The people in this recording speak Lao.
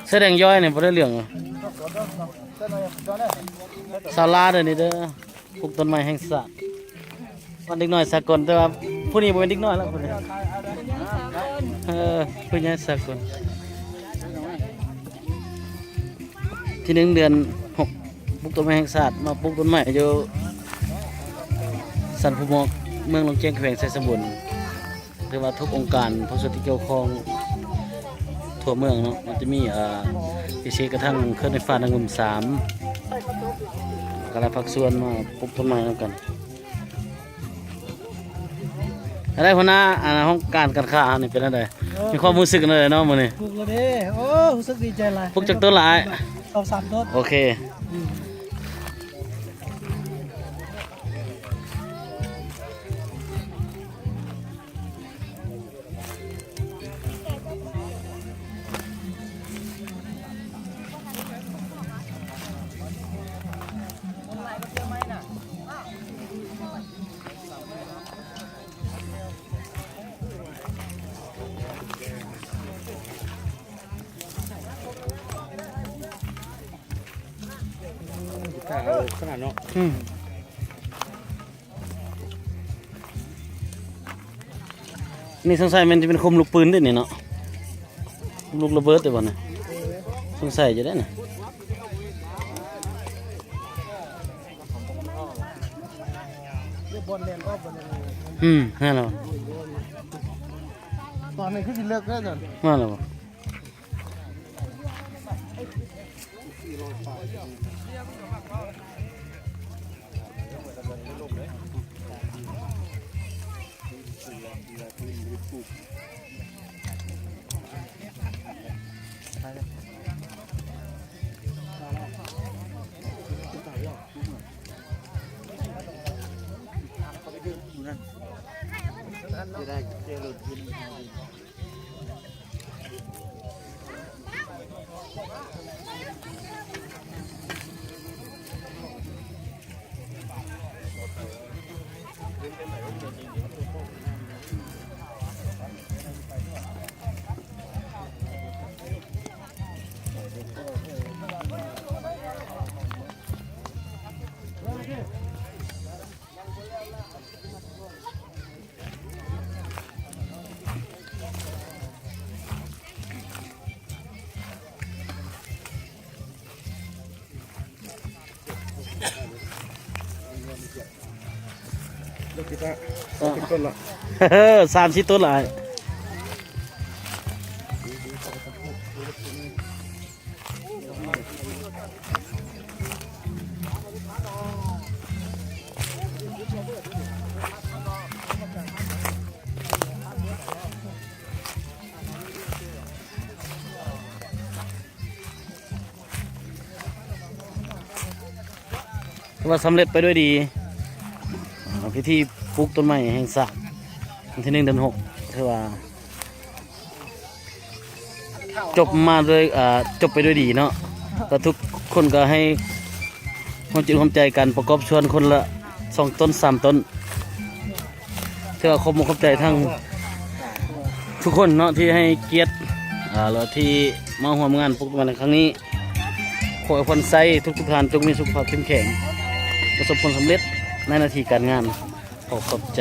ເສື້ອແດງຍ້ອຍນີ້ບໍ່ໄດ້ເລື່ອງ. ຊາວລາວເດີນີ້ເດີ ປູກຕົ້ນໄມ້ແຫ່ງຊາດ ວັນເດັກນ້ອຍສາກົນ ແຕ່ວ່າຜູ້ນີ້ບໍ່ແມ່ນເດັກນ້ອຍແລ້ວ ຜູ້ນີ້ ເອີ ຜູ້ໃຫຍ່ສາກົນ. ທີໜຶ່ງ ເດືອນຫົກ ປູກຕົ້ນໄມ້ແຫ່ງຊາດ ມາປູກຕົ້ນໄມ້ຢູ່ສັນພູໝອກ ເມືອງໜອງແຈງ ແຂວງໄຊສົມບູນ. ຖືວ່າທຸກອົງການພາກສ່ວນທີ່ກ່ຽວຂ້ອງທົ່ວເມືອງເນາະ ມັນຈະມີ ເອີ ພິເສດກະທັງເຂື່ອນໄຟຟ້ານ້ຳງື່ມສາມ ກະຫຼາຍພາກສ່ວນມາປູກຕົ້ນໄມ້ນຳກັນ. ອັນໃດຫົວໜ້າ ອັນຫ້ອງການການຄ້າເຮົານີ້ເປັນແນວໃດ? ເອີ ມີຄວາມຮູ້ສຶກແນວໃດເນາະມື້ນີ້? ປູກແລ້ວເດ້. ໂອ້ ຮູ້ສຶກດີໃຈຫຼາຍ. ປູກຈັກຕົ້ນລະອ້າຍ? ສອງສາມຕົ້ນ. ໂອເຄ. ອືມ. ຂະໜາດເນາະ ອືມ. ນີ້ສົງໄສມັນຈະເປັນຄົມລູກປືນເດ້ນີ້ເນາະ ລູກລະເບີດເດ້ບໍ່ນີ້ ສົງໄສຢູ່ເດ້ນີ້. ອືມ ແມ່ນແລ້ວ ຕອນນີ້ຄືຊິເລິກແລ້ວຊັ້ນ ແມ່ນແລ້ວ. ສາມສີ່ຕົ້ນລະອ້າຍ. ຖືວ່າສຳເລັດໄປດ້ວຍດີ ອາ ພິທີປູກຕົ້ນໄມ້ແຫ່ງຊາດ ວັນທີໜຶ່ງ ເດືອນຫົກ ຖືວ່າ ຈົບມາໂດຍ ເອີ ຈົບໄປດ້ວຍດີເນາະ ກໍທຸກຄົນກໍໃຫ້ຮ່ວມຈິດຮ່ວມໃຈກັນ ປະກອບສ່ວນຄົນລະສອງຕົ້ນ ສາມຕົ້ນ. ຖືວ່າຂອບອົກຂອບໃຈທັງທຸກຄົນເນາະ ທີ່ໃຫ້ກຽດ ເອີ ແລະ ທີ່ມາຮ່ວມງານປູກຕົ້ນໄມ້ໃນຄັ້ງນີ້. ຂໍໃຫ້ພອນໄຊທຸກໆທ່ານ ຈົ່ງມີສຸຂະພາບເຂັ້ມແຂງ ປະສົບຜົນສຳເລັດໃນໜ້າທີ່ການງານ. ຂໍຂອບໃຈ.